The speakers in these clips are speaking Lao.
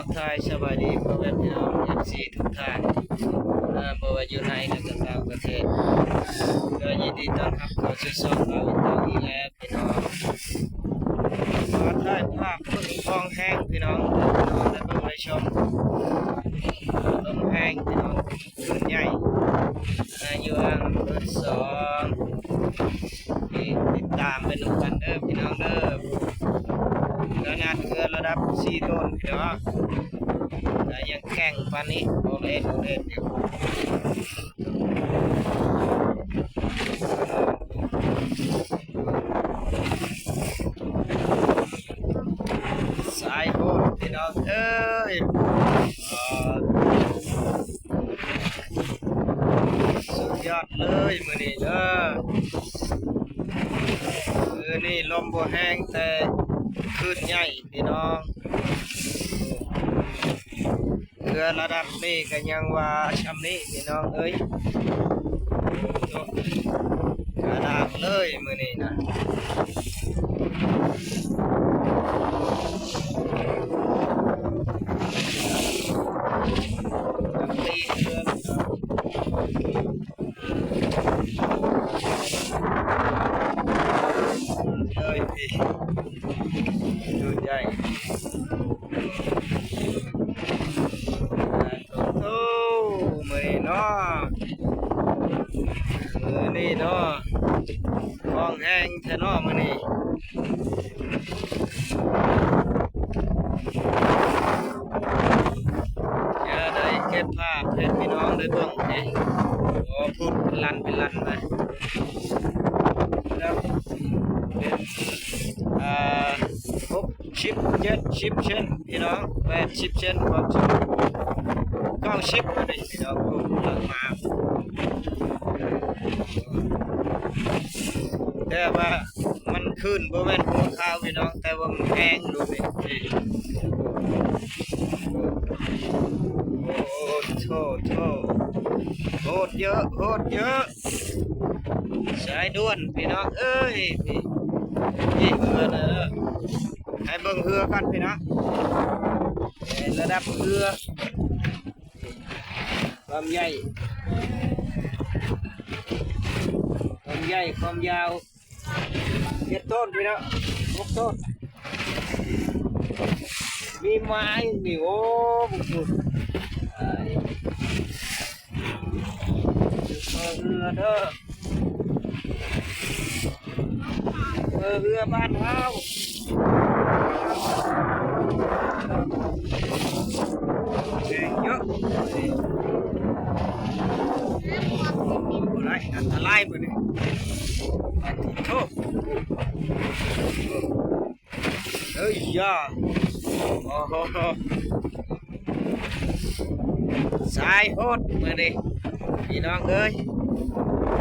ທັກທາຍສະບາຍດີພໍ່ແມ່ພີ່ນ້ອງ ເອັຟຊີ ທຸກທ່ານ ເອີ ບໍ່ວ່າຢູ່ໃນ ແລະ ກໍຕ່າງປະເທດ ກໍຍິນດີຕ້ອນຮັບເຂົ້າສູ່ຊ່ອງລາວວິນເຕີ ອີກແລ້ວພີ່ນ້ອງ. ມາຖ່າຍພາບເບິ່ງຂອງແຮງພີ່ນ້ອງ ໃຫ້ພີ່ນ້ອງໄດ້ເບິ່ງໄດ້ຊົມ ລົມແຮງພີ່ນ້ອງ. ຄືນໃຫຍ່ ອາ ຢູ່ອ່າງເບີສອງ ນີ້ ຕິດຕາມໄປນຳກັນເດີພີ່ນ້ອງເດີ. ຂະໜາດເຮືອລະດັບສີ່ໂຕນພີ່ນ້ອງ ກໍຍັງແຂງປານນີ້ ໂອເລດ ໂອເລດຢູ່. ສາຍໂຫດພີ່ນ້ອງເອີຍ ສຸດຍອດເລີຍມື້ນີ້ເດີ. ມື້ນີ້ລົມບໍ່ແຮງ ແຕ່ຄື້ນໃຫຍ່ພີ່ນ້ອງ. ເຮືອລະດັບນີ້ກໍຍັງວ່າຊ່ຳນີ້ພີ່ນ້ອງເອີຍ ຂະໜາດເລີຍມື້ນີ້ນະ. ເອີຍ ພີ່ ດູໃຫຍ່ ໂອ້ ມື້ນີ້ເນາະ ມື້ນີ້ເນາະ ຂອງແຮງແທ້ເນາະມື້ນີ້. ຈະໄດ້ເກັບພາບໃຫ້ພີ່ນ້ອງໄດ້ເບິ່ງເດ້. ໂອ້ ພຸ້ນ ເປັນລັນເປັນລັນມາ ເປັນ ອ່າ ຫົກສິບ ເຈັດສິບເຊັນພີ່ນ້ອງ ແປດສິບເຊັນ ຄວາມສູງ ເກົ້າສິບ ນີ້ພີ່ນ້ອງ ພຸ້ນ ລັນມາ ແຕ່ວ່າ ມັນຂຶ້ນບໍ່ແມ່ນຫົວຂາວພີ່ນ້ອງ ແຕ່ວ່າມັນແຮງຢູ່ນີ້. ໂອ້ໂທ ໂທ ໂຫດເຍີະ ໂຫດເຍີະ ສາຍດ່ວນພີ່ນ້ອງເອີຍ. ນີ້ ນີ້ເຮືອນະ ໃຫ້ເບິ່ງເຮືອກ່ອນພີ່ນ້ອງ ລະດັບເຮືອ ຄວາມໃຫຍ່ ຄວາມໃຫຍ່ ຄວາມຍາວ ເຈັດໂຕນພີ່ນ້ອງ ຫົກໂຕນ ມີໄມ້ນີ້ ໂອ້ ບຸກບຸກ ເຮືອເດີ ເຮືອບ້ານເຮົາ ເອີ ເຍາະ ບໍ່ໄດ້ ອັນຕະລາຍມື້ນີ້ ໂອ້ ເອີຍຢາ ໂອ້ໂຫ ສາຍໂຫດມື້ນີ້ພີ່ນ້ອງເອີຍ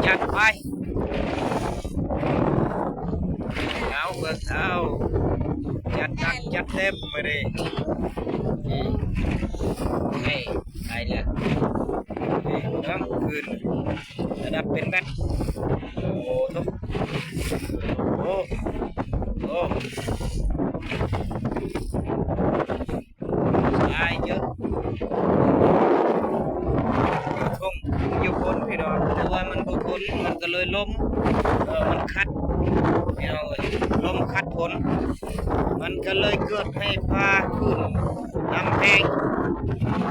ຈັດໄປ ເອົາເບິ່ງເອົາ ຈັດໜັກຈັດເຕັມມື້ນີ້ ນີ້ ໄປແລ້ວ ນີ້ ນ້ຳຂຶ້ນ ລະດັບເປັນແມັດ ໂອ້ໂຫ ໂອ້ ໂອ້ ຫຼາຍເຈີ ຢູ່ທົ່ງຢູ່ພົ້ນພີ່ນ້ອງ ແຕ່ວ່າມັນບໍ່ພົ້ນ ມັນກໍເລີຍລົມ ເອີ ມັນຂັດພີ່ນ້ອງເອີຍ ລົມຂັດ ຝົນ ມັນກໍເລີຍເກີດໃຫ້ຟ້າຄື້ນນ້ຳແຮງ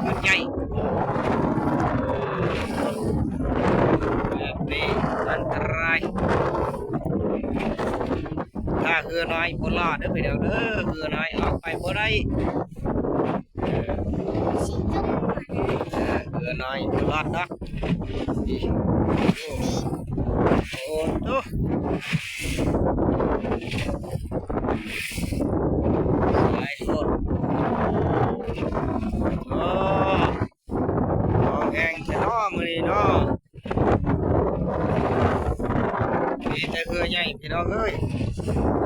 ຄື້ນໃຫຍ່ ແບບນີ້ອັນຕະລາຍ ຖ້າເຮືອນ້ອຍບໍ່ລອດເດີພີ່ນ້ອງເດີ ເຮືອນ້ອຍອອກໄປບໍ່ໄດ້ ເຮືອນ້ອຍບໍ່ລອດດອກ ໂອ້ໂຫ ຫຼາຍໂພດ ໂອ້ ຂອງແຮງແທ້ເນາະມື້ນີ້ເນາະ ມີແຕ່ເຮືອໃຫຍ່ພີ່ນ້ອງເອີຍ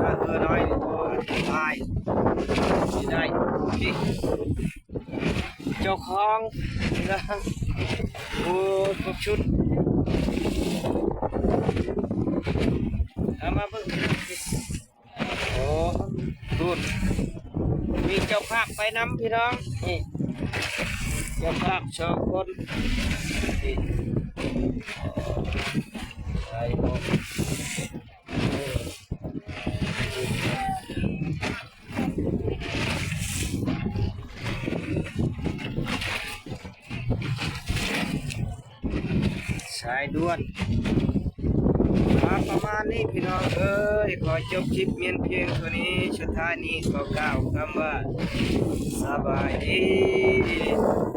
ຖ້າເຮືອນ້ອຍນີ້ ໂອ້ຍ ຕາຍ ຊິໄດ້ ນີ້ ເຈົ້າຂອງ ໂອ້ ຄົບຊຸດ ເອົາມາເບິ່ງ ໂອ້ ພຸ້ນ ມີ ເຈົ້າພາບໄປນຳພີ່ນ້ອງ ນີ້ ເຈົ້າພາບສອງຄົນ ນີ້ ໄປ ສາຍດ່ວນ ອ່າ ປະມານນີ້ພີ່ນ້ອງເອີຍ ຂໍຈົບຄລິບມຽນພຽງເທົ່ານີ້ ສຸດທ້າຍນີ້ຂໍກ່າວຄຳວ່າ ສະບາຍດີ.